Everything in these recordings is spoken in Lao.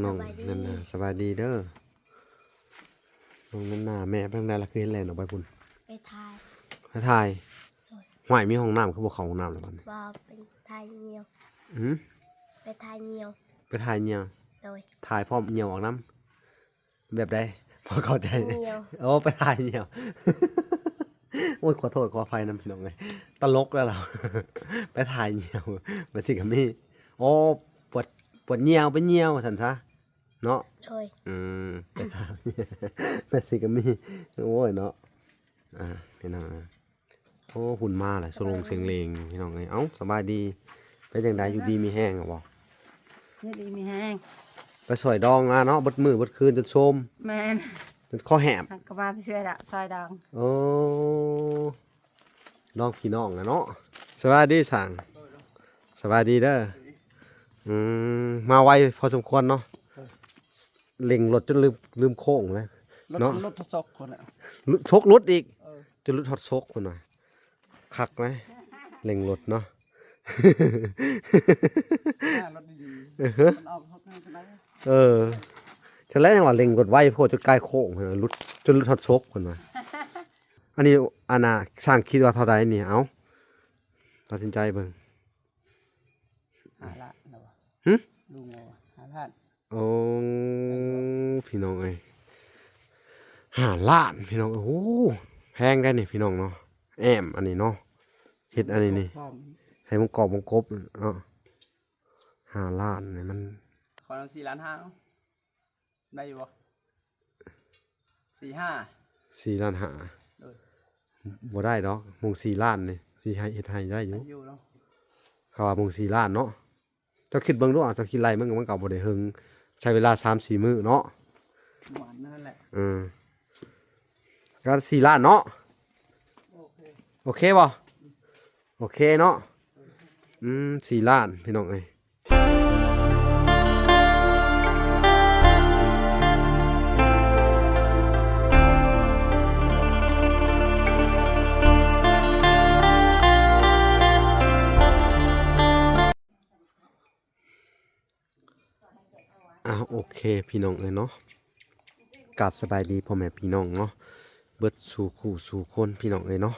ນ້ອງໆ ສະບາຍດີ ນັ້ນນະ ສະບາຍດີເດີ ນ້ອງນັ້ນນະ. ແມ່ໄປທາງໃດລະ ຄືເຫັນແລ່ນອອກໄປພຸ້ນ? ໄປຖ່າຍ ໄປຖ່າຍ. ໂດຍ. ຫ້ວຍ ມີຫ້ອງນ້ຳ ຄືບໍ່ເຂົ້າຫ້ອງນ້ຳລະບັດນີ້? ບໍ່ ໄປຖ່າຍຍ່ຽວ. ຫື? ໄປຖ່າຍຍ່ຽວ. ໄປຖ່າຍຍ່ຽວ? ໂດຍ. ຖ່າຍພ້ອມຍ່ຽວອອກນຳ? ແບບໃດ? ພໍເຂົ້າໃຈ. ຍ່ຽວ. ໂອ້ ໄປຖ່າຍຍ່ຽວ. ໂອ້ຍ ຂໍໂທດຂໍອະໄພນຳພີ່ນ້ອງເອີຍ ຕະຫຼົກແລ້ວລາວ ໄປຖ່າຍຍ່ຽວ ແບບຊີ້ກໍມີ. ໂອ້ ປວດ ປວດຍ່ຽວ ໄປຍ່ຽວວ່າຊັ້ນຊະເນາະ. ໂດຍ. ອືມ ແບບຊີ້ກໍມີ. ໂອ້ຍເນາະ ອ່າ ພີ່ນ້ອງ ໂອ້ ຫຸ່ນມາແຫຼະ ສະໂລງເສັງເຫຼງຢູ່ພີ່ນ້ອງເອີຍ. ເອົ້າ ສະບາຍດີ ເປັນຈັ່ງໃດ ຢູ່ດີມີແຮງບໍ່? ຢູ່ດີມີແຮງ. ໄປຊ່ອຍດອງມາເນາະ ເບິດມື້ເບິດຄືນຈົນໂຊມ. ແມ່ນ. ຈົນຄໍແຫບ. ຫາກະມາແຕ່ເທື່ອລະ ຊ່ອຍດອງ. ໂອ້ ດອງພີ່ນ້ອງລະເນາະ. ສະບາຍດີຊ່າງ. ສະບາຍດີເດີ. ອືມ ມາໄວພໍສົມຄວນເນາະ. ເອີ ເລັ່ງລົດຈົນລືມ ລືມໂຄ້ງເລີຍເນາະ. ລົດ ລົດທົດສົກພຸ້ນແຫຼະ ລົດ ສົກຫຼຸດອີກ. ເອີ ຈົນຫຼຸດຮອດສົກພຸ້ນວ່າ. ຄັກນະ ເລັ່ງລົດເນາະ. ອ່າ ລົດດີໆ ເອີ ມັນອອກຫົກເລີຍ. ເອີ ຊັ້ນແຫຼະ ຍັງວ່າເລັ່ງລົດໄວໂພດ ຈົນກາຍໂຄ້ງພຸ້ນ ຫຼຸດ ຈົນຫຼຸດຮອດສົກພຸ້ນວ່າ. ອັນນີ້ ອັນນ່າ ຊ່າງຄິດວ່າເທົ່າໃດນີ້? ເອົ້າ ຕັດສິນໃຈເບິ່ງ. ຫ້າລ້ານແລ້ວຫວາ? ຫຶ? ລຸງເວົ້າວ່າຫ້າລ້ານ. ໂອ້ ພີ່ນ້ອງເອີຍ ຫ້າລ້ານ ພີ່ນ້ອງເອີຍ. ໂອ້ ແພງໄດ໋ນີ້ພີ່ນ້ອງເນາະ. ແອ້ມອັນນີ້ເນາະ ເຮັດອັນນີ້ນີ້ ໃຫ້ວົງກອບວົງກົບເນາະ. ຫ້າລ້ານນີ້ມັນ ຂໍນຳສີ່ລ້ານຫ້າເນາະ ໄດ້ຢູ່ບໍ່? ສີ່ຫ້າ ສີ່ລ້ານຫ້າ. ໂດຍ. ບໍ່ໄດ້ດອກ ມຸງສີ່ລ້ານນີ້ ຊິໃຫ້ເຮັດໃຫ້ໄດ້ຢູ່ ໄດ້ຢູ່ເນາະ. ເຂົາວ່າມຸງສີ່ລ້ານເນາະ. ເຈົ້າຄິດເບິ່ງດູ ເຈົ້າຄິດໄລ່ເບິ່ງ ມັນກໍບໍ່ໄດ້ເຫິງ ໃຊ້ເວລາສາມສີ່ມື້ເນາະ ປະມານນັ້ນແຫຼະ. ເອີ ກໍສີ່ລ້ານເນາະ. ໂອເຄ ໂອເຄບໍ່? ໂອເຄເນາະ. ອືມ ສີ່ລ້ານ ພີ່ນ້ອງເອີຍ. ອ່າ ໂອເຄ ພີ່ນ້ອງເອີຍເນາະ ກາບສະບາຍດີພໍ່ແມ່ພີ່ນ້ອງເນາະ ເບິດສູ່ຄູ່ສູ່ຄົນ ພີ່ນ້ອງເອີຍເນາະ.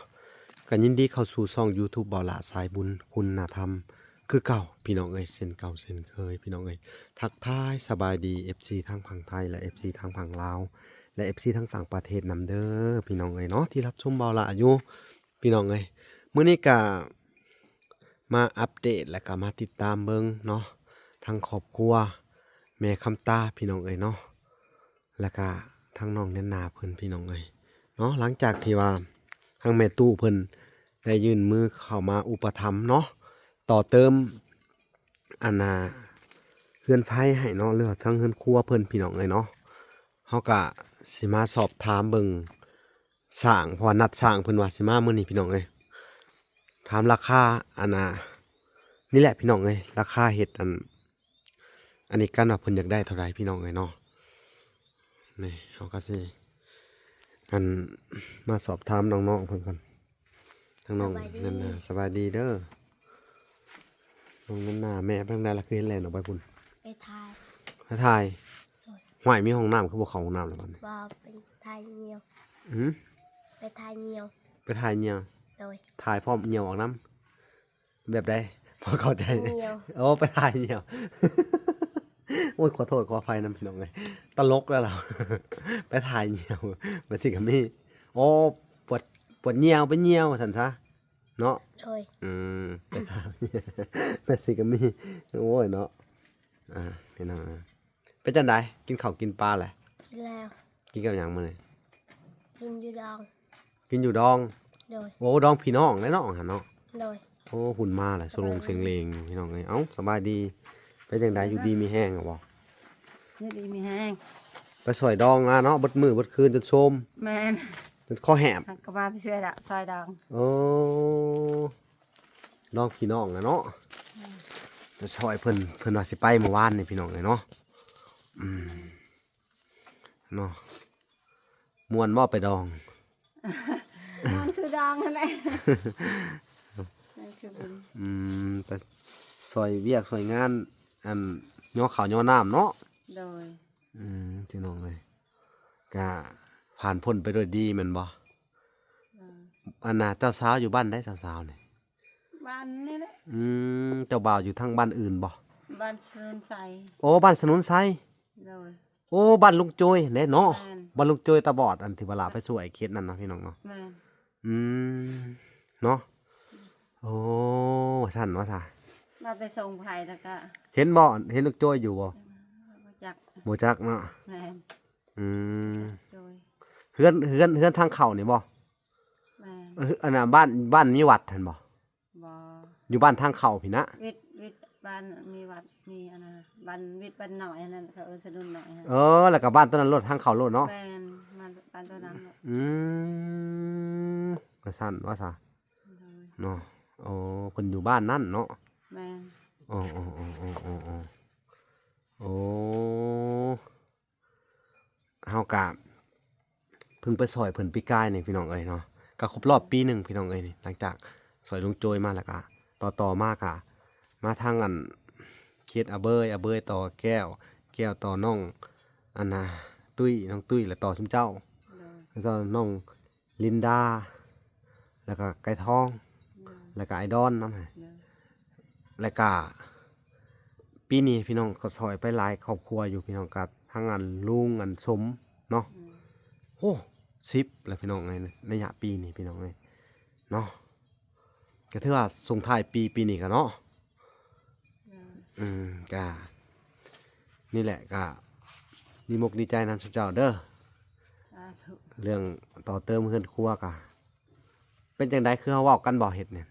ກໍຍິນດີເຂົ້າສູ່ຊ່ອງຢູທູບ ບ່າວຫຼ້າສາຍບຸນຄຸນນະທຳ ຄືເກົ່າ ພີ່ນ້ອງເອີຍ ເຊັ່ນເກົ່າເຊັ່ນເຄີຍ ພີ່ນ້ອງເອີຍ. ທັກທາຍສະບາຍດີ ເອັຟຊີ ທັງຝັ່ງໄທ ແລະ ເອັຟຊີ ທັງຝັ່ງລາວ ແລະ ເອັຟຊີ ທັງຕ່າງປະເທດນຳເດີ ພີ່ນ້ອງເອີຍເນາະ ທີ່ຮັບຊົມບ່າວຫຼ້າຢູ່ ພີ່ນ້ອງເອີຍ. ມື້ນີ້ກະມາອັບເດດ ແລະກະມາຕິດຕາມເບິ່ງເນາະ ທັງຄອບຄົວແມ່ຄຳຕາ ພີ່ນ້ອງເອີຍເນາະ ແລະກະທັງນ້ອງແນນນາເພິ່ນ ພີ່ນ້ອງເອີຍເນາະ. ຫຼັງຈາກທີ່ວ່າທາງແມ່ຕູ້ເພິ່ນໄດ້ຍື່ນມືເຂົ້າມາອຸປະຖຳເນາະ ຕໍ່ເຕີມ ອັນນ່າ ເຮືອນໄຟໃຫ້ເນາະ ຫຼືວ່າທັງເຮືອນຄົວເພິ່ນ ພີ່ນ້ອງເອີຍເນາະ. ເຮົາກະຊິມາສອບຖາມເບິ່ງ ຊ່າງ ເພາະວ່ານັດຊ່າງເພິ່ນວ່າຊິມາມື້ນີ້ ພີ່ນ້ອງເອີຍ. ຖາມລາຄາ ອັນນ່າ ນີ້ແຫຼະ ພີ່ນ້ອງເອີຍ ລາຄາເຮັດ ອັນ ອັນນີ້ກັນວ່າເພິ່ນຢາກໄດ້ເທົ່າໃດ ພີ່ນ້ອງເອີຍເນາະ. ນີ້ເຮົາກໍຊິ ອັນ ມາສອບຖາມນ້ອງໆເພິ່ນກ່ອນ. ທາງນ້ອງນັ້ນນະ ສະບາຍດີເດີ ນ້ອງນັ້ນນະ. ແມ່ໄປທາງໃດລະ ຄືເຫັນແລ່ນອອກໄປພຸ້ນ? ໄປຖ່າຍ ໄປຖ່າຍ. ໂດຍ. ຫ້ວຍ ມີຫ້ອງນ້ຳ ຄືບໍ່ເຂົ້າຫ້ອງນ້ຳລະບັດນີ້? ບໍ່ ໄປຖ່າຍຍ່ຽວ. ຫື? ໄປຖ່າຍຍ່ຽວ. ໄປຖ່າຍຍ່ຽວ. ໂດຍ. ຖ່າຍພ້ອມຍ່ຽວອອກນຳ ແບບໃດ? ພໍເຂົ້າໃຈ. ໂອ້ ໄປຖ່າຍຍ່ຽວ. ໂອ້ຍ ຂໍໂທດຂໍອະໄພນຳ ພີ່ນ້ອງເອີຍ ຕະຫຼົກແລ້ວລາວ ໄປຖ່າຍຍ່ຽວ ແບບຊີ້ກໍມີ. ໂອ້ ປວດ ປວດຍ່ຽວ ໄປຍ່ຽວວ່າຊັ້ນຊະເນາະ. ໂດຍ. ອືມ ແບບຊີ້ກໍມີ. ໂອ້ຍເນາະ ອ່າ ພີ່ນ້ອງ ເປັນຈັ່ງໃດ ກິນເຂົ້າກິນປາແຫຼະ? ກິນແລ້ວ. ກິນກັບຫຍັງມື້ນີ້? ກິນຢູ່ດອງ. ກິນຢູ່ດອງ. ໂດຍ. ໂອ້ ດອງພີ່ນ້ອງແຫຼະເນາະ ຫັ້ນເນາະ. ໂດຍ. ໂອ້ ຫຸ່ນມາແຫຼະ ສະໂລງເສັງເຫຼງຢູ່ ພີ່ນ້ອງເອີຍ. ເອົ້າ ສະບາຍດີ ເປັນຈັ່ງໃດ ຢູ່ດີມີແຮງບໍ່? ຢູ່ດີມີແຮງ. ໄປຊ່ອຍດອງມາເນາະ ເບິດມື້ເບິດຄືນຈົນໂຊມ. ແມ່ນ. ຈົນຄໍແຫບ. ຫາກະມາແຕ່ເທື່ອລະ ຊ່ອຍດອງ. ໂອ້ ດອງພີ່ນ້ອງລະເນາະ. ແມ່ນ. ໄປຊ່ອຍເພິ່ນ ເພິ່ນວ່າຊິໄປມື້ວານນີ້ ພີ່ນ້ອງເອີຍເນາະ. ອືມ ເນາະ ມ່ວນບໍ່ໄປດອງ? ມ່ວນຄືດອງຫັ້ນແຫຼະ. ນັ້ນຄືບຸນ. ອືມ ໄປຊ່ອຍວຽກຊ່ອຍງານ ອັນ ຍໍເຂົ້າຍໍນ້ຳເນາະ. ໂດຍ ອືມ ພີ່ນ້ອງເອີຍ ກະຜ່ານພົ້ນໄປດ້ວຍດີແມ່ນບໍ່? ໂດຍ ອັນນ່າ ເຈົ້າສາວຢູ່ບ້ານໃດ ເຈົ້າສາວນີ້? ບ້ານນີ້ແຫຼະ ອືມ ເຈົ້າບ່າວຢູ່ທາງບ້ານອື່ນບໍ່? ບ້ານສະໜຸນໄຊ ໂອ້ ບ້ານສະໜຸນໄຊ ໂດຍ ໂອ້ ບ້ານລຸງໂຈຍຫັ້ນເດ້ເນາະ ແມ່ນ ບ້ານລຸງໂຈຍຕາບອດ ອັນທີ່ວ່າຫຼາໄປຊ່ວຍເຂດນັ້ນນະ ພີ່ນ້ອງເນາະ ແມ່ນ ອືມ ເນາະ ໂອ້ ວ່າຊັ້ນວ່າຊະ ມາແຕ່ສົ່ງໄຜ່ແລ້ວກະ ເຫັນບໍ່ ເຫັນລຸງໂຈຍຢູ່ບໍ່? ບໍ່ຈັກ ບໍ່ຈັກເນາະ ແມ່ນ ອືມ ໂດຍ ເຮືອນ ເຮືອນ ເຮືອນທາງເຂົ້ານີ້ບໍ່? ແມ່ນ ເອີ ອັນນ່າ ບ້ານ ບ້ານມີວັດຫັ້ນບໍ່? ບໍ່ ຢູ່ບ້ານທາງເຂົ້າພີ້ນະ ວິດ ວິດ ບ້ານມີວັດ ມີອັນນ່າ ບ້ານວິດ ບ້ານນ້ອຍຫັ້ນ ເຂົາເອີ້ນສະໜຸນນ້ອຍຫັ້ນ ເອີ ແລ້ວກໍບ້ານຕົວນັ້ນໂລດ ທາງເຂົ້າໂລດເນາະ ແມ່ນ ບ້ານ ບ້ານຕົວນັ້ນໂລດ ອືມ ກະຊັ້ນວ່າຊະ ໂດຍ ເນາະ ໂອ້ ເພິ່ນຢູ່ບ້ານນັ້ນເນາະ ແມ່ນ ໂອ້ ໂອ້ ໂອ້ ໂອ້ ໂອ້ ໂອ້ ເຮົາກະເພິ່ງໄປຊ່ອຍເພິ່ນປີກາຍນີ້ພີ່ນ້ອງເອີຍເນາະ ກະຄົບຮອບປີໜຶ່ງພີ່ນ້ອງເອີຍນີ້ ຫຼັງຈາກຊ່ອຍລຸງໂຈຍມາ ແລ້ວກະຕໍ່ໆມາກະມາທາງອັນເຂດອາເບີຍ ອາເບີຍຕໍ່ແກ້ວ ແກ້ວຕໍ່ນ້ອງອັນນ່າ ຕຸ້ຍ ນ້ອງຕຸ້ຍ ແລ້ວຕໍ່ຊຸມເຈົ້າ ໂດຍ ແລ້ວກໍນ້ອງ ລິນດາ ແລ້ວກະໄກ່ທອງ ແລ້ວກະໄອ້ດອນນຳ ແລ້ວກະປີນີ້ພີ່ນ້ອງກໍຊ່ອຍໄປຫຼາຍຄອບຄົວຢູ່ພີ່ນ້ອງ ກະທັງອັນລຸງອັນສົມເນາະ ໂອ້ ສິບແລ້ວພີ່ນ້ອງເອີຍ ໄລຍະປີນີ້ພີ່ນ້ອງເອີຍເນາະ ກະຖືວ່າສົ່ງທ້າຍປີ ປີນີ້ກະເນາະ ອືມ ກະນີ້ແຫຼະ ກະດີອົກດີໃຈນຳຊຸມເຈົ້າເດີ ສາທຸ ເລື່ອງຕໍ່ເຕີມເຮືອນຄົວກະ ເປັນຈັ່ງໃດ ຄືເຮົາເວົ້າກັນບໍ່ ເຮັດນີ້ ແມ່ນ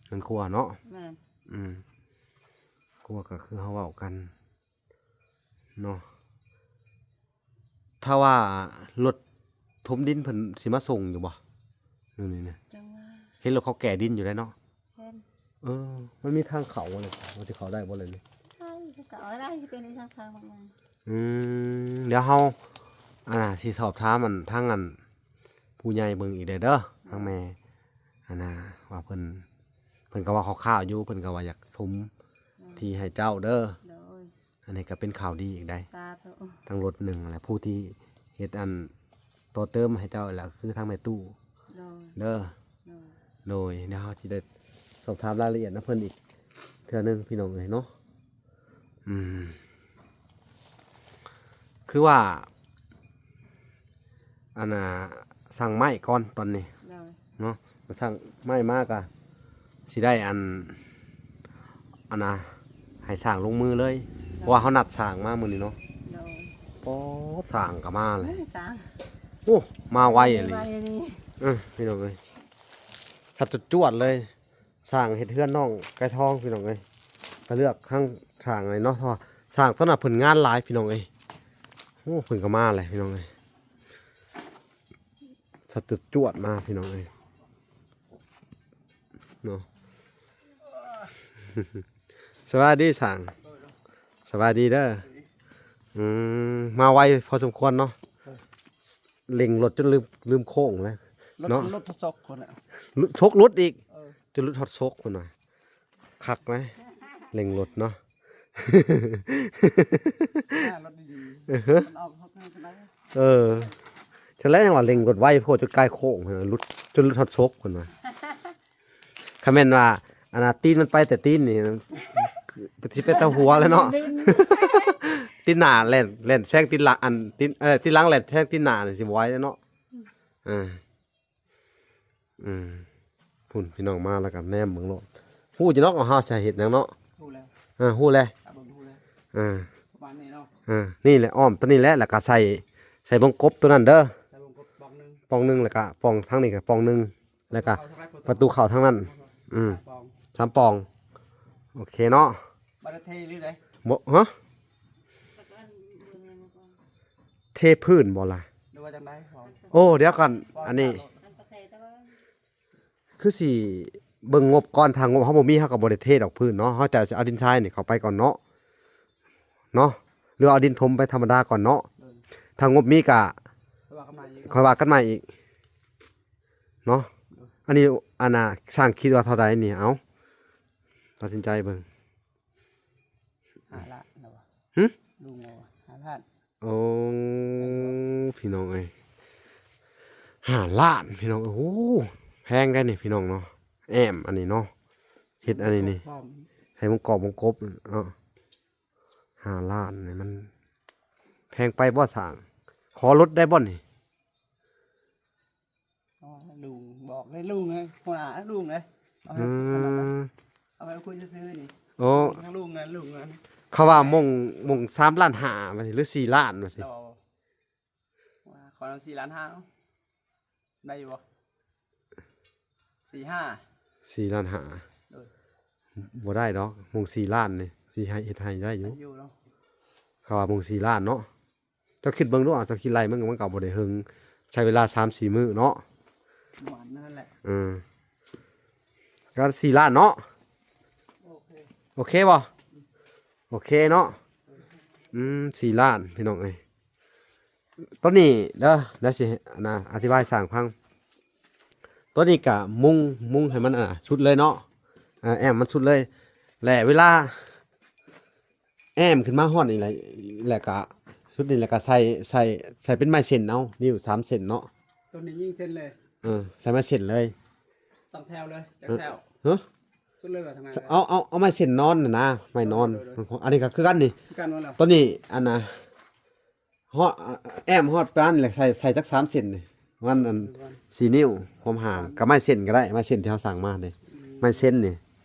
ເຮືອນຄົວເນາະ ແມ່ນ ອືມ ຄົວກະຄືເຮົາເວົ້າກັນເນາະ ຖ້າວ່າລົດຖົມດິນເພິ່ນຊິມາສົ່ງຢູ່ບໍ່? ແນວນີ້ນະ ຈັ່ງວ່າ ເຫັນລົດເຂົາແກ່ດິນຢູ່ໃດ໋ເນາະ ເຫັນ ເອີ ມັນມີທາງເຂົ້າບໍ່ເລີຍ ມັນຊິເຂົ້າໄດ້ບໍ່ເລີຍນີ້? ໄດ້ ເຂົ້າໄດ້ ຊິເປັນອີ່ຫຍັງທາງບາງຢ່າງ ອືມ ດຽວເຮົາ ອັນນ່າ ຊິສອບຖາມອັນ ທາງອັນ ຜູ້ໃຫຍ່ເບິ່ງອີກແດ່ເດີ ທາງແມ່ ອັນນ່າ ວ່າເພິ່ນ ເພິ່ນກໍເວົ້າຄ່າວໆຢູ່ ເພິ່ນກໍວ່າຢາກຖົມ ອືມ ທີ່ໃຫ້ເຈົ້າເດີ ໂດຍ ອັນນີ້ກໍເປັນຂ່າວດີອີກໃດ໋ ສາທຸ ທັງລົດໜຶ່ງແຫຼະ ຜູ້ທີ່ເຮັດອັນຕໍ່ເຕີມໃຫ້ເຈົ້າແຫຼະ ຄືທາງແມ່ຕູ້ ໂດຍ ເດີ ໂດຍ ໂດຍ ດຽວເຮົາຊິໄດ້ສອບຖາມລາຍລະອຽດນຳເພິ່ນອີກເທື່ອໜຶ່ງ ພີ່ນ້ອງເອີຍເນາະ ອືມ ຄືວ່າ ອັນນ່າ ສັ່ງໄມ້ກ່ອນຕອນນີ້ ໂດຍ ເນາະ ສັ່ງໄມ້ມາກະຊິໄດ້ອັນ ອັນນ່າ ໃຫ້ຊ່າງລົງມືເລີຍ ໂດຍ ເພາະວ່າເຮົານັດຊ່າງມາມື້ນີ້ເນາະ ໂດຍ ໂອ້ ຊ່າງກໍມາແລ້ວ ນີ້ຊ່າງ ໂອ້ ມາໄວອີ່ຫຼີ ໄວອີ່ຫຼີ ເອີ ພີ່ນ້ອງເອີຍ ສັດຈວດໆເລີຍ ຊ່າງເຮັດເຮືອນນ້ອງໄກ່ທອງ ພີ່ນ້ອງເອີຍ ກະເລືອກທັງຊ່າງເລີຍເນາະ ເພາະວ່າຊ່າງຕອນນັ້ນເພິ່ນງານຫຼາຍ ພີ່ນ້ອງເອີຍ ໂອ້ ເພິ່ນກໍມາແຫຼະ ພີ່ນ້ອງເອີຍ ສັດຈວດໆມາ ພີ່ນ້ອງເອີຍ ເນາະ ສະບາຍດີຊ່າງ ສະບາຍດີເດີ ອືມ ມາໄວພໍສົມຄວນເນາະ ເລັ່ງລົດຈົນລືມ ລືມໂຄ້ງແລ້ວເນາະ ລົດ ລົດທົດສົກພຸ້ນແຫຼະ ສົກຫຼຸດອີກ ເອີ ຈົນຫຼຸດຮອດສົກພຸ້ນວ່າ ຄັກນະ ເລັ່ງລົດເນາະ ອ່າ ລົດດີໆ ເອີ ມັນອອກຫົກໂມງເທົ່າໃດ ເອີ ຈັ່ງໃດຫຍັງວ່າເລັ່ງລົດໄວໂພດ ຈົນກາຍໂຄ້ງພຸ້ນນະ ຫຼຸດ ຈົນຫຼຸດຮອດສົກພຸ້ນວ່າ ຄັນແມ່ນວ່າ ອັນນ່າ ຕີນມັນໄປແຕ່ຕີນນີ້ ຊິໄປແຕ່ຫົວແລ້ວເນາະ ຕີນໜ້າແລ່ນ ແລ່ນແຊງຕີນຫຼັງ ອັນ ຕີນ ເອີ ຕີນຫຼັງແລ່ນແຊງຕີນໜ້ານີ້ ຊິບໍ່ໄຫວແລ້ວເນາະ ເອີ ອືມ ພຸ້ນ ພີ່ນ້ອງມາແລ້ວກໍແນມເບິ່ງໂລດ ຮູ້ຢູ່ເນາະວ່າເຮົາຊິເຮັດຫຍັງເນາະ ຮູ້ແລ້ວ ເອີ ຮູ້ແລ້ວ ຕາເບິ່ງຮູ້ແລ້ວ ເອີ ປະມານນີ້ເນາະ ເອີ ນີ້ແຫຼະ ອ້ອມຕົວນີ້ແຫຼະ ແລ້ວກໍໃສ່ ໃສ່ວົງກົບຕົວນັ້ນເດີ ໃສ່ວົງກົບປ່ອງໜຶ່ງ ປ່ອງໜຶ່ງ ແລ້ວກໍປ່ອງທາງນີ້ກໍປ່ອງໜຶ່ງ ແລ້ວກໍປະຕູເຂົ້າທາງນັ້ນ ອືມ ສາມປ່ອງ ໂອເຄເນາະ ບໍ່ໄດ້ເທຫຼືໃດ ບໍ່ ຮະ ເທພື້ນບໍ່ລະ ຫຼືວ່າຈັ່ງໃດ ໂອ້ ດຽວກ່ອນ ອັນນີ້ ຄືຊິເບິ່ງງົບກ່ອນ ຖ້າງົບເຮົາບໍ່ມີ ເຮົາກໍບໍ່ໄດ້ເທດອກພື້ນເນາະ ເຮົາຈະເອົາດິນຊາຍນີ້ເຂົ້າໄປກ່ອນເນາະ ເນາະ ຫຼືວ່າເອົາດິນຖົມໄປທຳມະດາກ່ອນເນາະ ໂດຍ ຖ້າງົບມີກໍຄ່ອຍວ່າກັນໃໝ່ອີກ ຄ່ອຍວ່າກັນໃໝ່ອີກເນາະ ໂດຍ ອັນນີ້ ອັນນ່າ ຊ່າງຄິດວ່າເທົ່າໃດນີ້ ເອົາ ຕັດສິນໃຈເບິ່ງ ຫ້າລ້ານແລ້ວຫວາ ຫຶ? ລຸງເອົາຫ້າລ້ານ. ໂອ້ ພີ່ນ້ອງເອີຍ ຫ້າລ້ານ ພີ່ນ້ອງເອີຍ. ໂອ້ ແພງໄດ໋ນີ້ ພີ່ນ້ອງເນາະ. ແອ້ມອັນນີ້ເນາະ ເຮັດອັນນີ້ນີ້ ໃສ່ວົງກອບວົງກົບເນາະ. ຫ້າລ້ານນີ້ມັນແພງໄປບໍ່ຊ່າງ? ຂໍລົດໄດ້ບໍ່ນີ້? ອໍ ລຸງບອກເລີຍ ລຸງເອີຍ ຫົວໜ້າລຸງເອີຍ. ເອົາໃຫ້ ອືມ ເອົາໃຫ້ຄຸຍຊື່ໆນີ້. ໂອ້ ທາງລຸງນະ ລຸງນະ. ເຂົາວ່າມົ້ງ ມົ້ງສາມລ້ານຫ້າວ່າຊີ້ ຫຼືສີ່ລ້ານວ່າຊີ້. ວ່າຂໍນຳສີ່ລ້ານຫ້າເນາະ ໄດ້ຢູ່ບໍ່? ສີ່ຫ້າ ສີ່ລ້ານຫ້າ ໂດຍ ບໍ່ໄດ້ດອກ. ມຸງສີ່ລ້ານນີ້ ຊິໃຫ້ເຮັດໃຫ້ໄດ້ຢູ່ ໄດ້ຢູ່ເນາະ. ເຂົາວ່າມຸງສີ່ລ້ານເນາະ. ເຈົ້າຄິດເບິ່ງດູ ເຈົ້າຄິດໄລ່ເບິ່ງ ມັນກໍບໍ່ໄດ້ເຫິງ ໃຊ້ເວລາສາມສີ່ມື້ເນາະ ປະມານນັ້ນແຫຼະ. ເອີ ກໍສີ່ລ້ານເນາະ. ໂອເຄ ໂອເຄບໍ່? ໂອເຄເນາະ. ອືມ ສີ່ລ້ານ ພີ່ນ້ອງເອີຍ. ໂຕນີ້ເດີ ດຽວຊິ ອັນນະ ອະທິບາຍຊ່າງຟັງ. ໂຕນີ້ກະມຸງ ມຸງໃຫ້ມັນ ອັນນະ ສຸດເລີຍເນາະ. ເອີ ແອ້ມມັນສຸດເລີຍ ແລະເວລາແອ້ມຂຶ້ນມາຮອດນີ້ແຫຼະ ແລ້ວກະສຸດນີ້ ແລ້ວກະໃສ່ ໃສ່ ໃສ່ເປັນໄມ້ເສັ້ນເອົາ ນິ້ວສາມເສັ້ນເນາະ. ໂຕນີ້ຍິງເສັ້ນເລີຍ. ເອີ ໃສ່ໄມ້ເສັ້ນເລີຍ ຕັ້ງແຖວເລີຍ ຈັກແຖວ? ຮະ? ສຸດເລີຍວ່າທາງນັ້ນ. ເອົາ ເອົາ ເອົາໄມ້ເສັ້ນນອນນະ ໄມ້ນອນ. ໂດຍ ໂດຍ ໂດຍ. ອັນນີ້ກໍຄືກັນນີ້ ຄືກັນໝົດແລ້ວ. ໂຕນີ້ ອັນນະ ຮອດ ແອ້ມຮອດປານນີ້ແຫຼະ ໃສ່ ໃສ່ຈັກສາມເສັ້ນນີ້ ປະມານ ອັນ ສີ່ນິ້ວຄວາມຫ່າງ ກັບໄມ້ເສັ້ນກໍໄດ້ ໄມ້ເສັ້ນທີ່ເຮົາສັ່ງມານີ້. ອືມ ໄມ້ເສັ້ນນີ້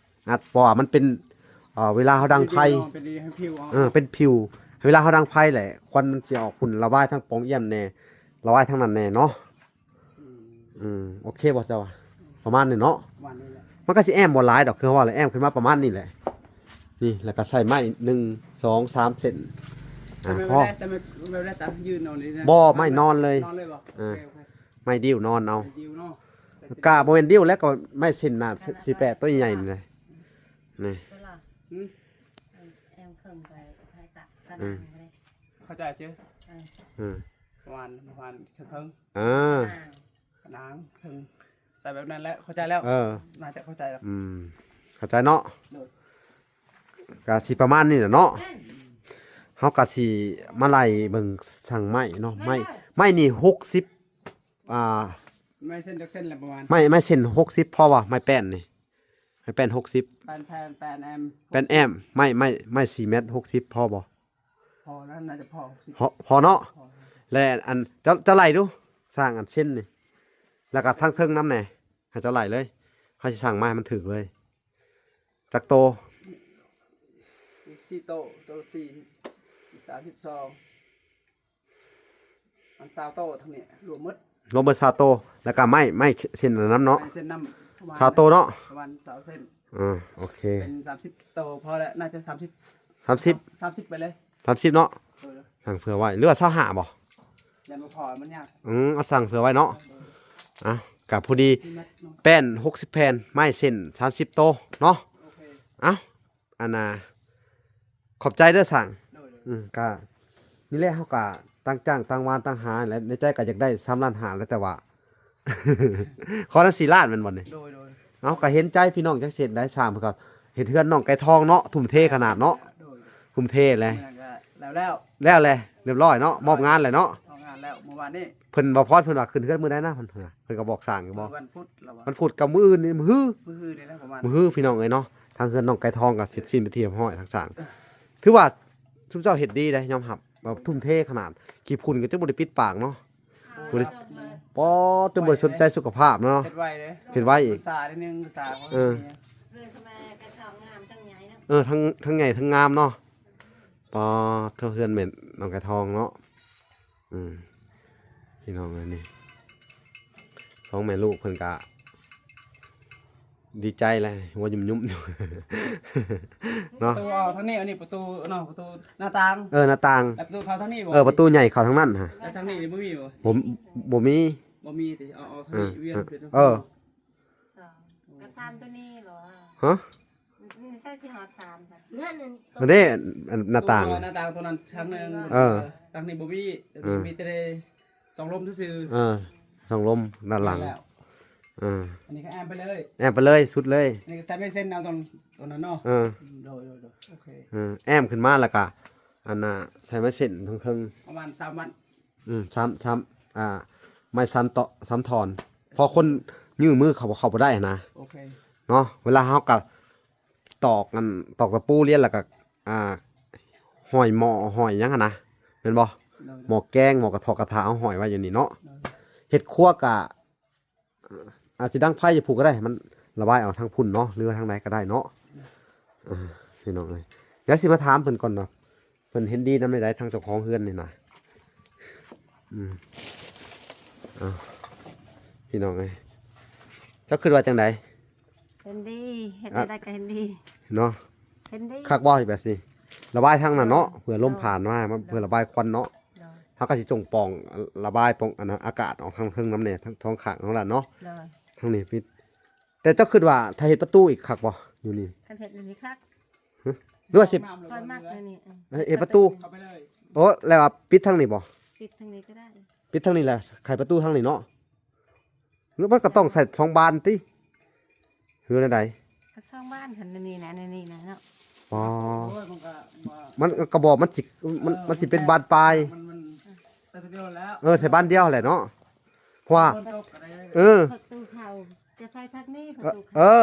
ອັດ ເພາະວ່າມັນເປັນ ເອີ ເວລາເຮົາດັງໄຟ ເປັນພິວເນາະ ເປັນພິວ ເອີ ເປັນພິວ ເວລາເຮົາດັງໄຟແຫຼະ ຄວັນມັນຊິອອກພຸ້ນ ລະບາຍທາງປ່ອງຢ້ຽມແດ່ ລະບາຍທາງນັ້ນແດ່ເນາະ. ອືມ ອືມ ໂອເຄບໍ່ເຈົ້າວ່າ? ປະມານນີ້ເນາະ ປະມານນີ້ແຫຼະ. ມັນກໍຊິແອ້ມບໍ່ຫຼາຍດອກ ຄືວ່າແຫຼະ ແອ້ມຂຶ້ນມາປະມານນີ້ແຫຼະ. ນີ້ ແລ້ວກໍໃສ່ໄມ້ໜຶ່ງ ສອງ ສາມເສັ້ນ. ອາ ພໍ ໃສ່ໄມ້ແບບໃດ? ຕັດຢືນເອົານີ້ນະ ບໍ່ ໄມ້ນອນເລີຍ ນອນເລີຍບໍ່? ເອີ ໂອເຄ ໂອເຄ ໄມ້ດິ້ວນອນເອົາ ໄມ້ດິ້ວເນາະ. ກໍບໍ່ແມ່ນດິ້ວແຫຼະ ກໍໄມ້ເສັ້ນໜ້າສີ່ແປດ ໂຕໃຫຍ່ໆນີ້ແຫຼະ ນີ້ ໂຕລະ ຫືມ ແອ້ມເຄິ່ງໄປໃຫ້ຕະ ຕະໜ່າງໄປເລີຍ ເຂົ້າໃຈເຈົ້າ? ເອີ ເອີ ປະມານ ປະມານເຄິ່ງໆ ເອີ ຕະໜ່າງ ຕະໜ່າງເຄິ່ງ ໃສ່ແບບນັ້ນແຫຼະ ເຂົ້າໃຈແລ້ວ. ເອີ ໜ້າຈະເຂົ້າໃຈແລ້ວ. ອືມ ເຂົ້າໃຈເນາະ. ໂດຍ ກະຊິປະມານນີ້ແຫຼະເນາະ. ເຮົາກະຊິມາໄລ່ເບິ່ງຊ່າງໄມ້ເນາະ ໄມ້ ໄມ້ນີ້ຫົກສິບ ອ່າ ໄມ້ເສັ້ນຈັກເສັ້ນລະປະມານ? ໄມ້ ໄມ້ເສັ້ນຫົກສິບພໍບໍ່? ໄມ້ແປ້ນນີ້ ໄມ້ແປ້ນຫົກສິບ ແປ້ນ ແປ້ນ ແປ້ນແອ້ມ ແປ້ນແອ້ມ ຫົກສິບ ໄມ້ ໄມ້ ໄມ້ສີ່ແມັດຫົກສິບພໍບໍ່? ພໍແລ້ວ ໜ້າຈະພໍຫົກສິບ ພໍ ພໍເນາະ ພໍ. ແລະ ອັນ ເຈົ້າ ເຈົ້າໄລ່ດູ ຊ່າງອັນເສັ້ນນີ້ ແລ້ວກໍທາງເທິງນຳແດ່ ໃຫ້ເຈົ້າໄລ່ເລີຍ ເຮົາຊິສ້າງມາໃຫ້ມັນຖືກເລີຍ. ຈັກໂຕ? ສີ່ໂຕ ໂຕສີ່ ສາມສິບສອງ ອັນຊາວໂຕທັງນີ້ລວມໝົດ ລວມເບິດຊາວໂຕ ແລ້ວກໍໄມ້ ໄມ້ເສັ້ນອັນນັ້ນນຳເນາະ ໄມ້ເສັ້ນນຳປະມານຊາວໂຕເນາະ ປະມານຊາວເສັ້ນ. ອ່າ ໂອເຄ ເປັນສາມສິບໂຕພໍແລ້ວ ໜ້າຈະສາມສິບ ສາມສິບ ສາມສິບໄປເລີຍ ສາມສິບເນາະ. ເອີ ສັ່ງເຜື່ອໄວ້ ຫຼືວ່າຊາວຫ້າບໍ່? ຢ້ານບໍ່ພໍ ມັນຍາກ. ອືມ ເອົາສັ່ງເຜື່ອໄວ້ເນາະ. ເອີ ເອົາ ກໍພໍດີ ສີ່ແມັດເນາະ ແປ້ນຫົກສິບແຜ່ນ ໄມ້ເສັ້ນສາມສິບໂຕເນາະ. ໂອເຄ ເອົາ ອັນນ່າ ຂອບໃຈເດີຊ່າງ. ໂດຍ ໂດຍ ອືມ ກະນີ້ແຫຼະ ເຮົາກະຕ່າງຈ້າງຕ່າງຫວ່ານຕ່າງຫາແຫຼະ ໃນໃຈກະຢາກໄດ້ສາມລ້ານຫ້າແຫຼະ ແຕ່ວ່າ ຂໍນຳສີ່ລ້ານແມ່ນບໍ່ນີ້? ໂດຍ ໂດຍ ເຮົາກະເຫັນໃຈພີ່ນ້ອງ ຈັກຊິເຮັດໃດ ຊ່າງເພິ່ນກະເຮັດເຮືອນນ້ອງໄກ່ທອງເນາະ ທຸ່ມເທຂະໜາດເນາະ. ໂດຍ ທຸ່ມເທແຫຼະ ແລ້ວ ແລ້ວແຫຼະ ຮຽບຮ້ອຍເນາະ ມອບງານແຫຼະເນາະ ມອບງານແລ້ວ. ມື້ວານນີ້ເພິ່ນ ບ່າວພອນເພິ່ນວ່າຂຶ້ນເຮືອນມື້ໃດນະ ເພິ່ນ ເພິ່ນກໍບອກຊ່າງຢູ່ບໍ່? ວັນພຸດລະຫວາ ວັນພຸດກັບມື້ອື່ນນີ້ ມື້ຮື ມື້ຮືນີ້ແຫຼະ ປະມານ ມື້ຮື ພີ່ນ້ອງເອີຍເນາະ. ທາງເຮືອນນ້ອງໄກ່ທອງກໍເສັດສິ້ນເປັນທີ່ຮຽບຮ້ອຍ ທາງຊ່າງ ຖືວ່າຊຸມເຈົ້າເຮັດດີໄດ໋ ຍອມຮັບ ແບບທຸ່ມເທຂະໜາດ ຂີ້ຝຸ່ນກໍຈົນບໍ່ໄດ້ປິດປາກເນາະ. ບໍ່ໄດ້ ອໍ ຈົນບໍ່ໄດ້ສົນໃຈສຸຂະພາບເນາະ ເຮັດໄວເດ້ ເຮັດໄວອີກ ສາໜຶ່ງສາ ເອີ ເອີ ທັງ ທັງໃຫຍ່ທັງງາມເນາະ. ປາໂທ ເຮືອນແມ່ນນ້ອງໄກ່ທອງເນາະ. ອືມ ພີ່ນ້ອງເອີຍ ນີ້ສອງແມ່ລູກເພິ່ນກະດີໃຈແຫຼະ ຫົວຫຍຸ່ມໆຢູ່ເນາະ. ປະຕູເອົາທາງນີ້ ອັນນີ້ປະຕູເນາະ ປະຕູໜ້າຕ່າງ ເອີ ໜ້າຕ່າງ ແລ້ວປະຕູເຂົ້າທາງນີ້ບໍ່? ເອີ ປະຕູໃຫຍ່ເຂົ້າທາງນັ້ນຫະ ແລ້ວທາງນີ້ບໍ່ມີບໍ່? ບໍ່ ບໍ່ມີ ບໍ່ມີຕິ ເອົາ ເອົາທາງນີ້ ເອີ ວຽນ ເອີ ເອີ ສອງ ກໍສາມໂຕນີ້ເນາະ. ຮະ? ມັນໃສ່ຊິຮອດສາມ ເຮືອນນັ້ນ ອັນນີ້ ອັນ ໜ້າຕ່າງ ປະຕູ ໜ້າຕ່າງຕົວນັ້ນທາງໜຶ່ງ ເອີ ທາງນີ້ບໍ່ມີ ເອີ ມີແຕ່ສອງລົມຊື່ໆ ເອີ ສອງລົມດ້ານຫຼັງ ແລ້ວ ເອີ ອັນນີ້ກໍແອ້ມໄປເລີຍ ແອ້ມໄປເລີຍ ສຸດເລີຍ ອັນນີ້ກໍໃສ່ໄມ້ເສັ້ນເອົາຕົງ ຕົງນັ້ນເນາະ. ເອີ ໂດຍ ໂດຍ ໂດຍ ໂອເຄ ເອີ ແອ້ມຂຶ້ນມາແລ້ວກໍ ອັນນ່າ ໃສ່ໄມ້ເສັ້ນເທິງໆ ປະມານສາມວັນ ອືມ ສາມ ສາມ ອ່າ ໄມ້ສາມເຕາະ ສາມທ່ອນ ເພາະຄົນຍື່ນມືເຂົ້າ ເຂົ້າບໍ່ໄດ້ຫັ້ນນະ ໂອເຄ ເນາະ. ເວລາເຮົາກໍຕອກ ອັນ ຕອກຕະປູລຽນ ແລ້ວກໍ ອ່າ ຫ້ອຍໝໍ້ ຫ້ອຍຫຍັງຫັ້ນນະ ແມ່ນບໍ່? ໂດຍ ໝໍ້ແກງ ໝໍ້ກະເທາະກະທະ ເຮົາຫ້ອຍໄວ້ຢູ່ນີ້ເນາະ ໂດຍ ເຮັດຄົວກະ ອາດຊິດັງໄຟຢູ່ພຸ້ນກໍໄດ້ ໃຫ້ມັນລະບາຍອອກທາງພຸ້ນເນາະ ຫຼືວ່າທາງໃດກໍໄດ້ເນາະ. ເອີ ພີ່ນ້ອງເອີຍ ດຽວຊິມາຖາມເພິ່ນກ່ອນເນາະ ເພິ່ນເຫັນດີນຳໃດ ທາງເຈົ້າຂອງເຮືອນນີ້ນະ. ອືມ ເອົາ ພີ່ນ້ອງເອີຍ ເຈົ້າຄິດວ່າຈັ່ງໃດ? ເຫັນດີ ເຮັດ ອະ ແນວໃດກໍເຫັນດີເນາະ ເຫັນດີ ຄັກບໍ່ແບບນີ້ ລະບາຍທາງນັ້ນເນາະ ເພື່ອລົມຜ່ານມາ ເພື່ອລະບາຍຄວັນເນາະ. ໂດຍ ເຮົາກໍຊິຈົ່ງປ່ອງ ລະບາຍປ່ອງ ອັນນັ້ນ ອາກາດອອກທາງເທິງນຳແດ່ ທາງສອງຂ້າງເຮົາລະເນາະ. ໂດຍ ທາງນີ້ປິດ ແຕ່ເຈົ້າຄິດວ່າຖ້າເຮັດປະຕູອີກຄັກບໍ່ ຢູ່ນີ້? ຄັນເຮັດແນວນີ້ຄັກ ຮະ ຫຼືວ່າຊິ ຂ້ອຍມັກແນວນີ້ ເອີ ເຮັດປະຕູ ເຂົ້າໄປເລີຍ ໂອ້ ແລ້ວວ່າປິດທາງນີ້ບໍ່? ປິດທາງນີ້ກໍໄດ້ ປິດທາງນີ້ແຫຼະ ໄຂປະຕູທາງນີ້ເນາະ ຫຼືມັນກໍຕ້ອງໃສ່ສອງບານຕິ ຫຼືແນວໃດ? ກໍສອງບານ ຄັນແນວນີ້ນະ ແນວນີ້ນະເນາະ. ອໍ ໂອ້ຍ ມັນກໍບໍ່ ມັນກໍບໍ່ ມັນຊິ ມັນ ເອີ ມັນຊິເປັນບານປາຍ ມັນ ມັນໃສ່ທີດຽວແລ້ວ ເອີ ໃສ່ບານດຽວແຫຼະເນາະ ເພາະວ່າ ເອີ ປະຕູເຂົ້າຈະໃສ່ທາງນີ້ ປະຕູເຂົ້າ ເອີ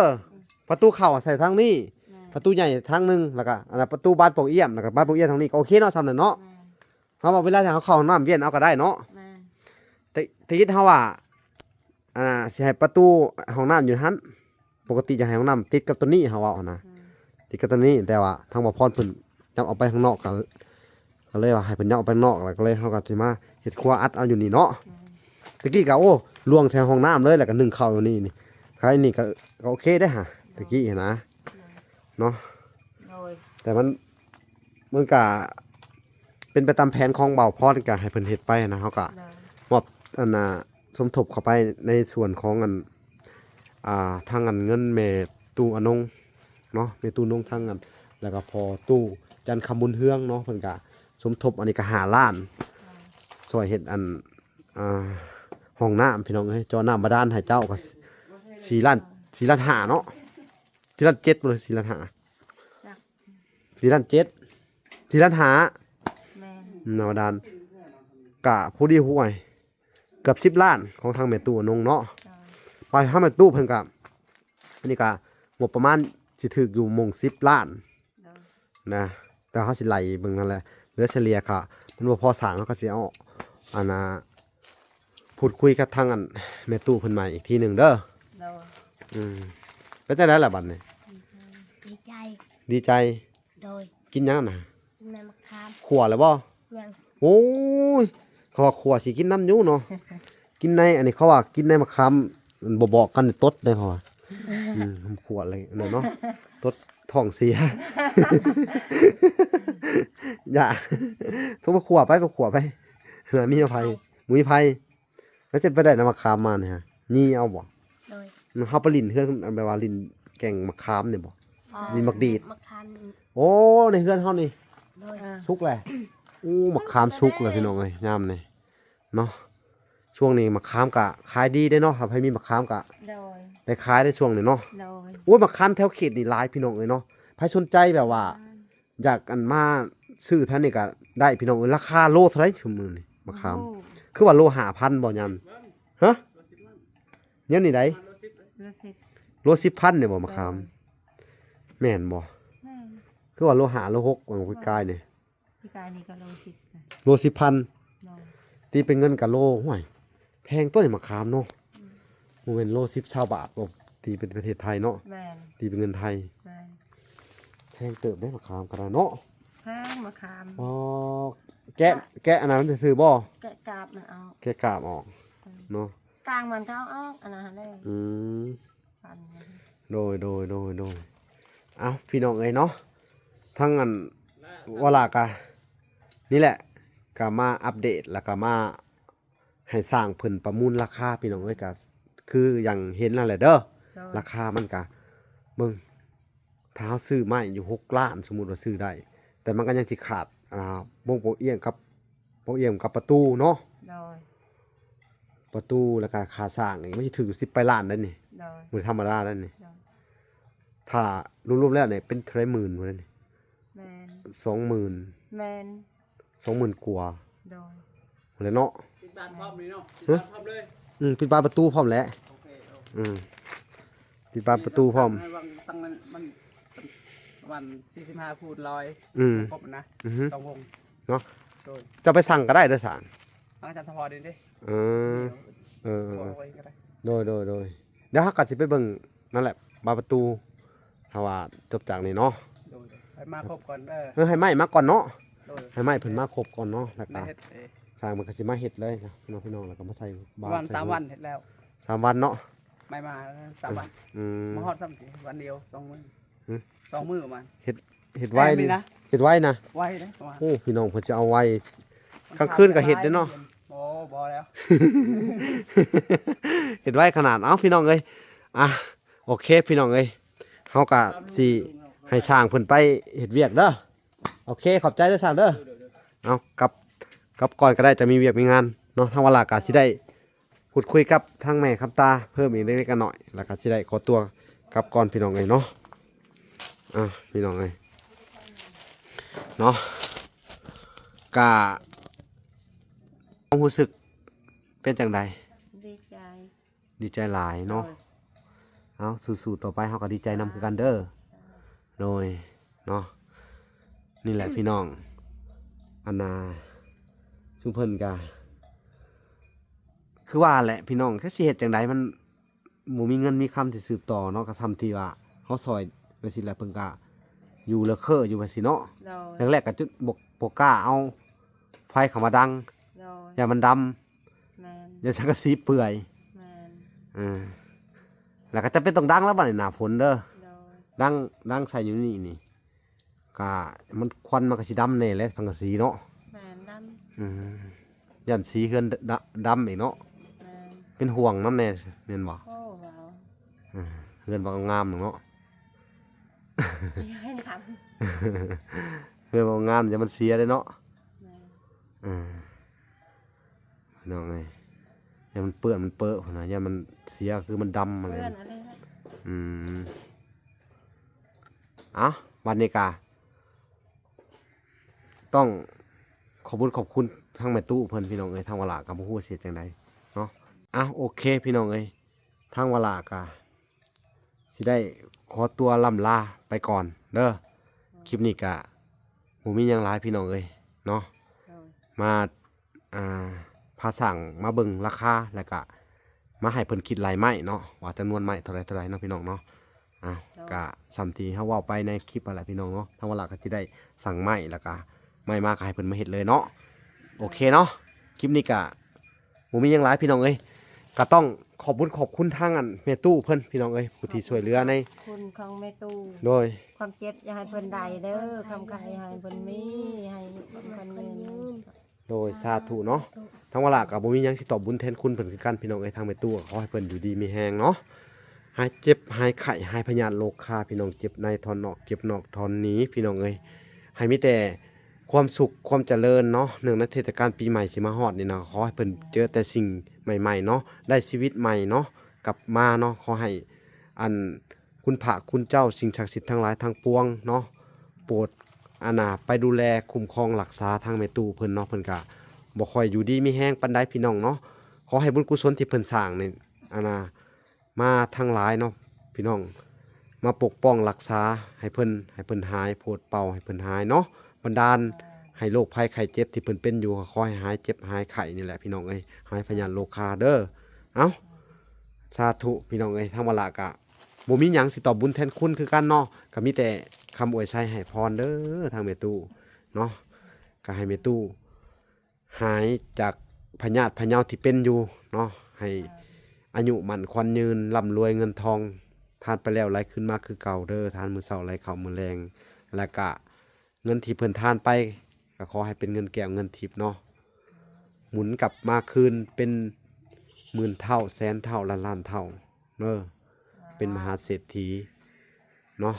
ປະຕູເຂົ້າໃສ່ທາງນີ້ ແມ່ນ ປະຕູໃຫຍ່ທາງໜຶ່ງ ແລ້ວກໍອັນນັ້ນປະຕູບານປ່ອງອ່ຽມ ແລ້ວກໍບານປ່ອງອ່ຽມທາງນີ້ ກໍໂອເຄເນາະ ສ່ຳນັ້ນເນາະ. ແມ່ນ ເຮົາວ່າເວລາທີ່ເຮົາເຂົ້າຫ້ອງນ້ຳວຽນເອົາກໍໄດ້ເນາະ. ແມ່ນ ແຕ່ ແຕ່ຄິດເຮົາວ່າ ອ່າ ຊິໃຫ້ປະຕູຫ້ອງນ້ຳຢູ່ຫັ້ນ ປົກກະຕິຈະໃຫ້ຫ້ອງນ້ຳຕິດກັບໂຕນີ້ ເຮົາເວົ້າຫັ້ນນະ ອືມ ຕິດກັບໂຕນີ້ ແຕ່ວ່າທາງບ່າວພອນເພິ່ນຍັບອອກໄປຂ້າງນອກ ກໍ ກໍເລີຍວ່າໃຫ້ເພິ່ນຍັບອອກໄປຂ້າງນອກ ແລ້ວກໍເລີຍເຮົາກໍຊິມາເຮັດຄົວອັດເອົາຢູ່ນີ້ເນາະ. ແມ່ນ ແຕ່ກີ້ກໍ ໂອ້ ລວງໃສ່ຫ້ອງນ້ຳເລີຍ ແລ້ວກໍໜຶ້ງເຂົ້າຢູ່ນີ້ ນີ້ ຄາຍນີ້ກໍ ກໍໂອເຄເດ້ຫະ ແຕ່ກີ້ຫັ້ນນະ ໂດຍ ເນາະ. ໂດຍ ແຕ່ມັນ ມັນກະເປັນໄປຕາມແຜນຂອງບ່າວພອນ ກະໃຫ້ເພິ່ນເຮັດໄປນະ ເຮົາກະ ໂດຍ ມອບ ອັນນ່າ ສົມທົບເຂົ້າໄປໃນສ່ວນຂອງ ອັນ ອ່າ ທາງ ອັນ ເງິນແມ່ຕູ້ອານົງເນາະ ແມ່ຕູ້ນົງທາງ ອັນ ແລ້ວກະພໍ່ຕູ້ຈັນຄຳບຸນເຮືອງເນາະ ເພິ່ນກະສົມທົບ ອັນນີ້ກະຫ້າລ້ານ ໂດຍ ຊ່ວຍເຮັດ ອັນ ອ່າ ຫ້ອງນ້ຳ ພີ່ນ້ອງເອີຍ ເຈາະນ້ຳບາດານໃຫ້ເຈົ້າກະສີ່ລ້ານ ສີ່ລ້ານຫ້າເນາະ ສີ່ລ້ານເຈັດບໍ່ ສີ່ລ້ານຫ້າ ສີ່ລ້ານເຈັດ ສີ່ລ້ານຫ້າ ແມ່ນ ອືມ ນຳບາດານ ກະພໍດີຫວຍ ເກືອບສິບລ້ານຂອງທາງແມ່ຕູ້ອານົງເນາະ. ໂດຍ ໄປຫາແມ່ຕູ້ເພິ່ນກະ ອັນນີ້ກະງົບປະມານຊິຖືກຢູ່ມົງສິບລ້ານ ໂດຍ ນະ ແຕ່ເຮົາຊິໄລ່ເບິ່ງນັ້ນແຫຼະ ເຫຼືອສະເລ່ຍກະມັນບໍ່ພໍສ້າງ ເຮົາກະຊິເອົາ ອັນນ່າ ພູດຄຸຍກັບທາງ ອັນ ແມ່ຕູ້ເພິ່ນໃໝ່ອີກທີໜຶ່ງເດີ. ໂດຍ ອືມ ເປັນຈັ່ງໃດລະບັດນີ້? ດີໃຈ ດີໃຈ ໂດຍ ກິນຫຍັງນະ? ກິນໃບໝາກຂາມ. ຂົ້ວແລ້ວບໍ່? ຍັງ. ໂອ້ຍ ເຂົາວ່າຂົ້ວຊິກິນນຳຢູ່ເນາະ ກິນໃນ ອັນນີ້ເຂົາວ່າກິນໃນໝາກຂາມ ບໍ່ບອກກັນຕົດເດ້ເຂົາວ່າ ອືມ ຂົ້ວເລີຍເນາະ ຕົດທ້ອງເສຍ ຢ່າ ໂທມາຂົ້ວໄປ ມາຂົ້ວໄປ ມີໃຜ? ບໍ່ມີໃຜ. ແລ້ວຈະໄປໄດ້ນຳໝາກຂາມມານີ້ຮະ? ຍີ່ເອົາບໍ່? ໂດຍ ເຮົາໄປຫຼິ້ນເຮືອນ ແບບວ່າຫຼິ້ນແກ່ງໝາກຂາມນີ້ບໍ່? ອໍ ຫຼິ້ນໝາກດີດ ໝາກຂາມນີ້. ໂອ້ ໃນເຮືອນເຮົານີ້. ໂດຍ ສຸກແລ້ວ. ໂອ້ ໝາກຂາມສຸກແລ້ວ ພີ່ນ້ອງເອີຍ ຍາມນີ້ເນາະ. ຊ່ວງນີ້ໝາກຂາມກະຂາຍດີເດ້ເນາະ ຖ້າໃຜມີໝາກຂາມກະ ໂດຍ ໄດ້ຂາຍໃນຊ່ວງນີ້ເນາະ. ໂດຍ ໂອ້ຍ ໝາກຂາມແຖວເຂດນີ້ຫຼາຍ ພີ່ນ້ອງເອີຍເນາະ. ໃຜສົນໃຈແບບວ່າ ອ່າ ຢາກ ອັນ ມາຊື້ທາງນີ້ກໍໄດ້ ພີ່ນ້ອງເອີຍ. ລາຄາໂລເທົ່າໃດຊຸມມື້ນີ້ ໝາກຂາມ? ໂອ້ ຄືວ່າໂລຫ້າພັນບໍ່ຍາມ? ຮະ? ແນວນີ້ໃດ? ໂລສິບ ໂລສິບພັນນີ້ບໍ່ ໝາກຂາມ? ໂດຍ ແມ່ນບໍ່? ແມ່ນ ຄືວ່າໂລຫ້າ ໂລຫົກ ຫວ່າງປີກາຍນີ້ ປີກາຍນີ້ກໍໂລສິບນະ ໂລສິບພັນ. ໂດຍ ຕີເປັນເງິນກໍໂລ ຫ້ວຍ ແພງຕົວະນີ້ໝາກຂາມເນາະ. ອືມ ບໍ່ແມ່ນໂລສິບ ຊາວບາດບໍ່? ຕີເປັນປະເທດໄທເນາະ. ແມ່ນ ຕີເປັນເງິນໄທ. ແມ່ນ ແພງເຕີບເດ້ໝາກຂາມກໍໄດ້ເນາະ. ແພງໝາກຂາມ. ອໍ ແກະ ແກະອັນນັ້ນຊື່ໆບໍ່? ແກະກາບມັນອອກ ແກະກາບອອກ. ເອີ ເນາະ ກາງມັນກໍເອົາອອກ ອັນນັ້ນເດ້. ອືມ ໂດຍ ໂດຍ ໂດຍ ໂດຍ. ເອົ້າ ພີ່ນ້ອງເອີຍເນາະ ທັງອັນ ວາລາກະນີ້ແຫຼະ ກະມາອັບເດດ ແລ້ວກະມາໃຫ້ຊ່າງເພິ່ນປະມູນລາຄາ ພີ່ນ້ອງເອີຍ. ກະຄືຢ່າງເຫັນນັ້ນແຫຼະເດີ ໂດຍ ລາຄາມັນກະ ເບິ່ງ ຖ້າເຮົາຊື້ໄມ້ຢູ່ຫົກລ້ານ ສົມມຸດວ່າຊື້ໄດ້ ແຕ່ມັນກໍຍັງຊິຂາດ ອ່າ ໂປ່ງໂປະອຽງກັບ ໂປະອຽງກັບປະຕູເນາະ. ໂດຍ ປະຕູ ແລ້ວກໍຄ່າສ້າງອີກ ມັນຊິຖືກຢູ່ສິບປາຍລ້ານໄດ໋ນີ້. ໂດຍ ບໍ່ທຳມະດາໄດ໋ນີ້. ໂດຍ ຖ້າລວມໆແລ້ວນີ້ເປັນເທົ່າໃດໝື່ນພຸ້ນເດນີ້. ແມ່ນ ສອງໝື່ນ ແມ່ນ ສອງໝື່ນກວ່າ ໂດຍ ພຸ້ນແຫຼະເນາະ ຕິດບານພ້ອມນີ້ເນາະ ຕິດບານພ້ອມເລີຍ ອືມ ປິດບານປະຕູພ້ອມແຫຼະ ໂອເຄໂອເຄ ອືມ ປິດບານປະຕູພ້ອມ ໃຫ້ວາງສັ່ງມັນ ມັນປະມານສີ່ສິບຫ້າຄູນຮ້ອຍ ອືມ ຄົບນະ ອືຮຶ ສອງວົງ ເນາະ ໂດຍ ເຈົ້າໄປສັ່ງກໍໄດ້ເດີສາງ ສັ່ງຈາກທະພອນນີ້ເດ້ ເອີ ເອີ ບອກໄວ້ກໍໄດ້ ໂດຍໂດຍໂດຍ ດຽວເຮົາກໍຊິໄປເບິ່ງນັ້ນແຫຼະ ບານປະຕູ ຖ້າວ່າຈົບຈາກນີ້ເນາະ ໂດຍ ໃຫ້ມາຄົບກ່ອນເດີ ເອີ ໃຫ້ໄມ້ມາກ່ອນເນາະ ໂດຍ ໃຫ້ໄມ້ເພິ່ນມາຄົບກ່ອນເນາະ ແລ້ວກໍ ມາເຮັດເອ ສ້າງເພິ່ນກໍຊິມາເຮັດເລີຍເນາະ ພີ່ນ້ອງ ແລ້ວກໍມາໃສ່ບາດ ປະມານສາມວັນເຮັດແລ້ວ ສາມວັນເນາະ ໄມ້ມາສາມວັນ ອືມ ມາຮອດຊ້ຳ ວັນດຽວສອງມື້ ສອງມື້ປະມານ ເຮັດ ເຮັດໄວນີ້ນະ ເຮັດໄວນະ ໄວເດ້ ໂອ້ ພີ່ນ້ອງເພິ່ນຊິເອົາ ໄວ ກາງຄືນກໍເຮັດເດ້ເນາະ ໂອ້ ບໍ່ແລ້ວ ເຮັດໄວຂະໜາດ ເອົ້າ ພີ່ນ້ອງເອີຍ ອ່ະ ໂອເຄ ພີ່ນ້ອງເອີຍ ເຮົາກໍຊິໃຫ້ຊ່າງເພິ່ນໄປເຮັດວຽກເດີ ໂອເຄ ຂອບໃຈເດີຊ່າງເດີ ເອົາ ກັບ ກັບກ່ອນກໍໄດ້ ຈະມີວຽກມີງານເນາະ ທາງວາລາກໍຊິໄດ້ ພູດຄຸຍກັບທາງແມ່ຄຳຕາເພີ່ມອີກເລັກໆນ້ອຍໆ ແລ້ວກໍຊິໄດ້ຂໍຕົວກັບກ່ອນ ພີ່ນ້ອງເອີຍເນາະ ອ່າ ພີ່ນ້ອງເອີຍເນາະ ກະຄວາມຮູ້ສຶກເປັນຈັ່ງໃດ? ດີໃຈ ດີໃຈຫຼາຍເນາະ ໂດຍ ເອົາ ສູ້ໆຕໍ່ໄປ ເຮົາກໍດີໃຈນຳຄືກັນເດີ ໂດຍ ເນາະ ນີ້ແຫຼະພີ່ນ້ອງ ອັນນ່າ ຊຸມເພິ່ນກະ ຄືວ່າແຫຼະພີ່ນ້ອງ ຈັກຊິເຮັດຈັ່ງໃດ ມັນບໍ່ມີເງິນມີຄຳຊິສືບຕໍ່ເນາະ ກະຊ່ຳທີ່ວ່າເຮົາຊ່ອຍໄປຊີ້ແຫຼະ ເພິ່ນກະຢູ່ເລີເຄີຢູ່ວ່າຊີ້ເນາະ ໂດຍ ແລກໆ ກະຈຸດບໍ່ ບໍ່ກ້າເອົາໄຟເຂົ້າມາດັງ ໂດຍ ຢ້ານມັນດຳ ແມ່ນ ຢ້ານສັງກະສີເປື່ອຍ ແມ່ນ ເອີ ແລ້ວກໍຈຳເປັນຕ້ອງດັງແລ້ວບັດນີ້ໜ້າຝົນເດີ ໂດຍ ດັງ ດັງໃສ່ຢູ່ນີ້ນີ້ ກະມັນ ຄວັນມັນກໍຊິດຳແດ່ແຫຼະສັງກະສີເນາະ ແມ່ນ ດຳ ອືມ ຢ້ານສີເຮືອນ ດ- ດຳອີກເນາະ ແມ່ນ ເປັນຫ່ວງນຳແດ່ແມ່ນບໍ່? ໂອ້ ວ້າວ ເຮືອນບໍ່ງາມເນາະ ເຮືອນບໍ່ງາມ ຢ້ານມັນເສຍເດ້ເນາະ ແມ່ນ ເອີ ພີ່ນ້ອງເອີຍ ຢ້ານມັນເປື້ອນມັນເປິພຸ້ນນະ ຢ້ານມັນເສຍຄືມັນດຳຫັ້ນແຫຼະ ເປື້ອນອັນນີ້ແຫຼະ ອືມ ເອົ້າ ບັດນີ້ກະ ຕ້ອງຂອບບຸນຂອບຄຸນທາງແມ່ຕູ້ເພິ່ນ ພີ່ນ້ອງເອີຍ ທາງວາລາກໍບໍ່ຮູ້ຊິເຮັດຈັ່ງໃດເນາະ ເອົ້າ ໂອເຄ ພີ່ນ້ອງເອີຍ ທາງວາລາກະຊິໄດ້ຂໍຕົວລ່ຳລາໄປກ່ອນເດີ ຄລິບນີ້ກະບໍ່ມີຫຍັງຫຼາຍ ພີ່ນ້ອງເອີຍເນາະ ໂດຍ ມາ ອ່າ ພາຊ່າງມາເບິ່ງລາຄາ ແລ້ວກະມາໃຫ້ເພິ່ນຄິດໄລ່ໄມ້ເນາະ ວ່າຈຳນວນໄມ້ເທົ່າໃດເທົ່າໃດເນາະ ພີ່ນ້ອງເນາະ ອ່າ ໂດຍ ກະຊ່ຳທີ່ເຮົາເວົ້າໄປໃນຄລິບຫັ້ນແຫຼະ ພີ່ນ້ອງເນາະ ທາງວາລາກໍຊິໄດ້ສັ່ງໄມ້ ແລ້ວກະໄມ້ມາກໍໃຫ້ເພິ່ນມາເຮັດເລີຍເນາະ ໂອເຄເນາະ ຄລິບນີ້ກະບໍ່ມີຫຍັງຫຼາຍ ພີ່ນ້ອງເອີຍ ກະຕ້ອງຂອບບຸນຂອບຄຸນທາງອັນແມ່ຕູ້ເພິ່ນ ພີ່ນ້ອງເອີຍ ຜູ້ທີ່ຊ່ວຍເຫຼືອໃນ ຂອບຄຸນຂອງແມ່ຕູ້ ໂດຍ ຄວາມເຈັບຢ່າໃຫ້ເພິ່ນໄດ້ເດີ ຄວາມໄຂ້ຢ່າໃຫ້ເພິ່ນມີ ໃຫ້ຄວາມຂວັນຍືນ ໂດຍ ສາທຸເນາະ ທາງວາລາກໍບໍ່ມີຫຍັງຊິຕອບບຸນແທນຄຸນເພິ່ນຄືກັນ ພີ່ນ້ອງເອີຍ ທາງແມ່ຕູ້ກໍຂໍໃຫ້ເພິ່ນຢູ່ດີມີແຮງເນາະ ຫາຍເຈັບຫາຍໄຂ້ ຫາຍພະຍາດໂລຄາ ພີ່ນ້ອງ ເຈັບໃນຖອນນອກ ເຈັບນອກຖອນໜີ ພີ່ນ້ອງເອີຍ ໃຫ້ມີແຕ່ຄວາມສຸກຄວາມຈະເລີນເນາະ ເນື່ອງໃນເທດສະການປີໃໝ່ຊິມາຮອດນີ້ນະ ຂໍໃຫ້ເພິ່ນເຈີແຕ່ສິ່ງໃໝ່ໆເນາະ ໄດ້ຊີວິດໃໝ່ເນາະ ກັບມາເນາະ ຂໍໃຫ້ອັນ ຄຸນພະຄຸນເຈົ້າ ສິ່ງສັກສິດທັງຫຼາຍທັງປວງເນາະ ໂປດ ອັນນ່າ ໄປດູແລຄຸ້ມຄອງຮັກສາທາງແມ່ຕູ້ເພິ່ນເນາະ ເພິ່ນກະບໍ່ຄ່ອຍຢູ່ດີມີແຮງປານໃດ ພີ່ນ້ອງເນາະ ຂໍໃຫ້ບຸນກຸສົນທີ່ເພິ່ນສ້າງນີ້ ອັນນ່າ ມາທັງຫຼາຍເນາະ ພີ່ນ້ອງ ມາປົກປ້ອງຮັກສາໃຫ້ເພິ່ນ ໃຫ້ເພິ່ນຫາຍ ໂພດເປົ່າໃຫ້ເພິ່ນຫາຍເນາະ ບັນດານໃຫ້ໂລກໄພໄຂ້ເຈັບທີ່ເພິ່ນເປັນຢູ່ ຂໍໃຫ້ຫາຍເຈັບຫາຍໄຂ້ນີ້ແຫຼະ ພີ່ນ້ອງເອີຍ ຫາຍພະຍາດໂລຄາເດີ ເອົ້າ ສາທຸ ພີ່ນ້ອງເອີຍ ທາງວາລາກະ ບໍ່ມີຫຍັງຊິຕອບບຸນແທນຄຸນຄືກັນເນາະ ກໍມີແຕ່ຄຳອວຍໄຊໃຫ້ພອນເດີ ທາງແມ່ຕູ້ເນາະ ກໍໃຫ້ແມ່ຕູ້ຫາຍຈາກພະຍາດພະເຍົາທີ່ເປັນຢູ່ເນາະ ໃຫ້ອາຍຸໝັ້ນຂວັນຍືນ ລ່ຳລວຍເງິນທອງ ທານໄປແລ້ວໄຫຼຄືນມາຄືເກົ່າເດີ ທານມື້ເຊົ້າໄຫຼເຂົ້າມື້ແລງ ແລ້ວກະເງິນທີ່ເພິ່ນທານໄປ ກໍຂໍໃຫ້ເປັນເງິນແກ້ວເງິນທິບເນາະ ໝູນກັບມາຄືນເປັນໝື່ນເທົ່າ ແສນເທົ່າ ລ້ານລ້ານເທົ່າ ເອີ ເປັນມະຫາເສດຖີເນາະ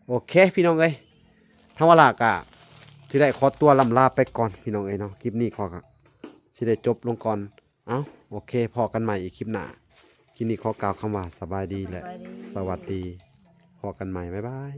ໂອເຄ ພີ່ນ້ອງເອີຍ ທາງວາລາກະຊິໄດ້ຂໍຕົວລ່ຳລາໄປກ່ອນ ພີ່ນ້ອງເອີຍເນາະ ຄລິບນີ້ຂໍກະຊິໄດ້ຈົບລົງກ່ອນ ເອົ້າ ໂອເຄ ພໍ້ກັນໃໝ່ອີກຄລິບໜ້າ ຄລິບນີ້ຂໍກ່າວຄຳວ່າສະບາຍດີ ແລະ ສະຫວັດດີ ພໍ້ກັນໃໝ່ ບາຍບາຍ.